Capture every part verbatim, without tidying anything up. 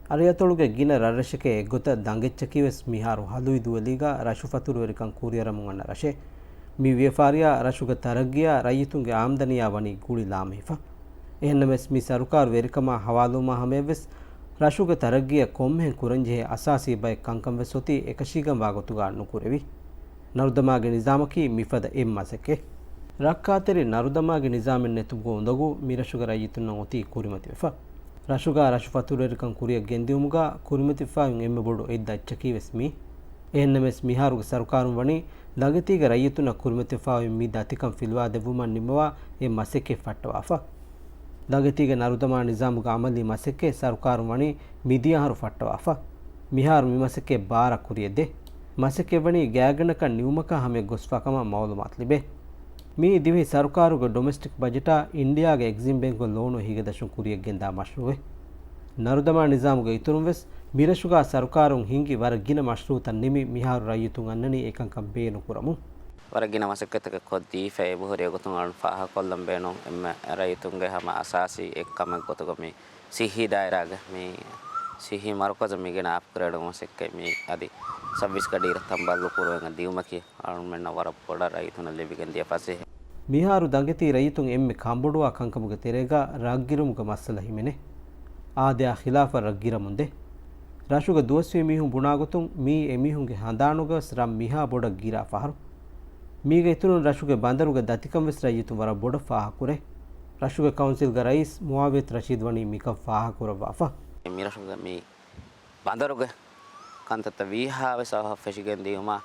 އަރިއަތޮޅުގެ ގިނަ ރަށްރަށެކޭ އެއްގޮތަށް ދަނގެއްޗަކީވެސް މިހާރު ހަލުވި ދުވެލީގަ ރަށު ފަތުރުވެރިކަން ކުރިއަރަމުން އަންނަ ރަށެއް. މި ވިޔަފާރިއާ ރަށުގެ ތަރައްގީއާ ރައްޔިތުންގެ އާމްދަނީއާ ވަނީ ގުޅި ލާމެހިފަ. އެހެންނަމަވެސް، މި ސަރުކާރު ވެރިކަމާ ހަވާލުވުމާ ހަމަޔަށްވެސް، ރަށުގެ ތަރައްގީއަށް ކޮންމެހެން ކުރަންޖެހޭ އަސާސީ ބައެއް ކަންކަންވެސް އޮތީ އެކަށީގެންވާ ގޮތުގަ ނުކުރެވި. ނަރުދަމާގެ ނިޒާމަކީ މިފަދަ އެއް މަސައްކަތް. ރައްކާތެރި ނަރުދަމާގެ ނިޒާމެއް ނެތުމުގެ އުނދަގޫ މިރަށުގެ ރައްޔިތުންނަށް އޮތީ ކުރިމަތިވެފަ. ރަށުގަ ރަށު ފަތުރުވެރިކަން ކުރިއަށް ގެންދިއުމުގަ ކުރިމަތިވެފައިވުން އެންމެ ބޮޑު އެއް ދަތްޗަކީވެސް މީ. އެހެންނަމަވެސް، މިހާރުގެ ސަރުކާރުން ވަނީ ދަނގެތީގެ ރައްޔިތުންނަށް ކުރިމަތިވެފައިވި މި ދަތިކަން ފިލުވާދެއްވުމަށް ނިންމަވާ އެއް މަސައްކަތް ފައްޓަވާފަ. ދަނގެތީގެ ނަރުދަމާ ނިޒާމުގެ އަމަލީ މަސައްކަތް ސަރުކާރުން ވަނީ މިދިޔަ އަހަރު ފައްޓަވާފަ. މިހާރު މި މަސައްކަތް ބާރަށް ކުރިއަށް ދޭ. މަސައްކަތް ވަނީ ގާތްގަނޑަކަށް ނިމުމަކާ ހަމަޔަށް ގޮސްފާ ކަމަށް މައުލޫމާތު ލިބޭ. މިއީ ދިވެހި ސަރުކާރުގެ ޑޮމެސްޓިކް ބަޖެޓާ އިންޑިއާގެ އެގްޒިމް ބޭންކުގެ ލޯނު ހިގަދަށުން ކުރިއަށް ގެންދާ މަޝްރޫއެއް. ނަރުދަމާ ނިޒާމުގެ އިތުރުން ވެސް މިރަށުގާ ސަރުކާރުން ހިންގި ވަރަށް ގިނަ މަޝްރޫއުތައް ނިމި މިހާރު ރައްޔިތުން އަންނަނީ އެކަންކަން ބޭނުން ކުރަމުން. ވަރަށް ގިނަ މަސައްކަތްތަކެއް ކޮށްދީފަ އެބަހުރި އެގޮތުން އަޅުން ފާހަގަކޮށްލަން ބޭނުން އެންމެ ރައްޔިތުންގެ ހަމަ އަސާސީ އެއްކަމެއް ގޮތުގަ މި ސިއްހީ ދާއިރާގެ މި ސިއްހީ މަރުކަޒު މިގިނަ އަޕްގްރޭޑް މަސައްކަތް މި އަދި ސައްބީސް ގަޑިއިރަށް ތަނބަލު ކުރުވެގެން ދިއުމަކީ އަޅުމެންނަށް ވަރަށް ބޮޑަށް ރައްޔިތުންނަށް ލިބިގެން ދިޔަ ފަސޭހަ. މިހާރު ދަނގެތީ ރައްޔިތުން އެންމެ ކަންބޮޑުވާ ކަންކަމުގެ ތެރޭގަ ރަށްގިރުމުގެ މައްސަލަ ހިމެނޭ. އާދަޔާ ޚިލާފަށް ރަށްގިރަމުންދޭ. ރަށުގެ ދުވަސްވީ މީހުން ބުނާގޮތުން މީ އެމީހުންގެ ހަނދާނުގަވެސް ރަށް މިހާ ބޮޑަށް ގިރާ ފަހަރު. މީގެ އިތުރުން ރަށުގެ ބަނދަރުގެ ދަތިކަންވެސް ރައްޔިތުން ވަރަށް ބޮޑަށް ފާހަގަކުރޭ. ރަށުގެ ކައުންސިލްގެ ރައީސް މުއާވިޔަތު ރަޝީދު ވަނީ މިކަން ފާހަގަކުރައްވާފަ. މިރަށުގެ މި ބަނދަރުގެ ކަންތައްތައް ވީހާވެސް އަވަހަށް ފެށިގެން ދިޔުމާ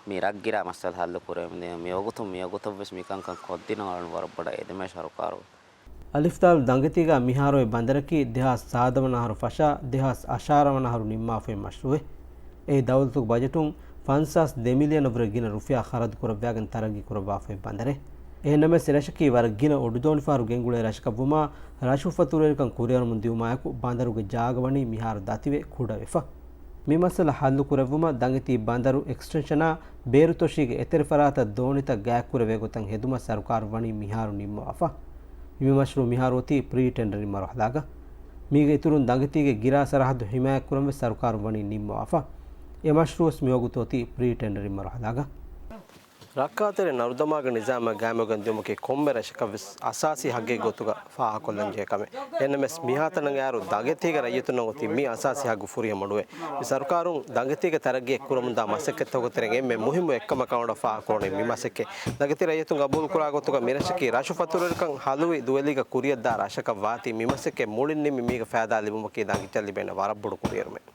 މި ރަށްގިރާ މައްސަލަ ހައްލު ކުރެވެމުން ދިޔުމަށް މިވަގުތު މިވަގުތަށްވެސް މިކަންކަން ކޮށްދިނުން އަޅުން ވަރަށް ބޮޑަށް އެދެމޭ ސަރުކާރު. އަލިފްދާލު ދަނގެތީގަ މިހާރު އޮތް ބަނދަރަކީ ދެހާސް ސާދަ ވަނަ އަހަރު ފަށާ ދެހާސް އަށާރަ ވަނަ އަހަރު ނިންމާފައި މަޝްރޫއެއް. އެ ދައުލަތުގެ ބަޖެޓުން ފަންސާސް ދެ މިލިއަނަށްވުރެ ގިނަ ރުފިޔާ ޚަރަދު ކުރައްވާގެން ތަރައްގީ ކުރައްވާފައި ބަނދަރެއް. އެހެންނަމަވެސް، އެރަށަކީ ވަރަށް ގިނަ އޮޑުދޯނިފަހަރު ގެންގުޅޭ ރަށަކަށްވުމާ، ރަށު ފަތުރުވެރިކަން ކުރިއަރަމުން ދިއުމާއެކު، ބަނދަރުގެ ޖާގަ ވަނީ މިހާރު ދަތިވެ ކުޑަވެފަ. މި މައްސަލަ ހައްލު ކުރެއްވުމަށް ދަނގެތީ ބަނދަރު އެކްސްޓެންޝަނާ ބޭރުތޮށީގެ އެތެރެ ފަރާތަށް ދޯނިތައް ގާތްކުރެވޭ ގޮތަށް ހެދުމަށް ސަރުކާރު ވަނީ މިހާރު ނިންމަވާފަ. މި މަޝްރޫއު މިހާރު އޮތީ ޕްރީ ޓެންޑަރިން މަރުހަލާގަ. މީގެ އިތުރުން ދަނގެތީގެ ގިރާ ސަރަހައްދު ހިމާޔަތްކުރަން ވެސް ސަރުކާރުން ވަނީ ނިންމަވާފަ. އެ މަޝްރޫއުވެސް މިވަގުތު އޮތީ ޕްރީ ޓެންޑަރިން މަރުހަލާގަ. ރައްކާތެރި ނަރުދަމާގެ ނިޒާމަށް ގާއިމުވެގެން ދިޔުމަކީ ކޮންމެ ރަށަކަށްވެސް އަސާސީ ހައްގެއް ގޮތުގަ ފާހަގަކޮށްލަންޖެހޭ ކަމެއް. އެހެންނަމަވެސް، މިހާތަނަށް އައިއިރު ދަނގެތީގެ ރައްޔިތުންނަށް އޮތީ މި އަސާސީ ހައްގު ފުރިހަމަ ނުވޭ. މި ސަރުކާރުން ދަނގެތީގެ ތަރައްގީއަށް ކުރަމުންދާ މަސައްކަތްތަކުގެ ތެރެއިން އެންމެ މުހިއްމު އެއްކަމަކަށް އަޅުގަނޑަށް ފާހަގަކުރަނީ މި މަސައްކަތް. ދަނގެތީ ރައްޔިތުން ގަބޫލުކުރާ ގޮތުގަ މިރަށަކީ ރަށު ފަތުރުވެރިކަން ހަލުވި ދުވެލީގަ ކުރިއަށްދާ ރަށަކަށް ވާތީ މި މަސައްކަތް މުޅިން ނިމި މީގެ ފައިދާ ލިބުމަކީ ދަނގެއްޗަށް ލިބޭނެ ވަރަށް ބޮޑު ކުރިއެރުމެއް.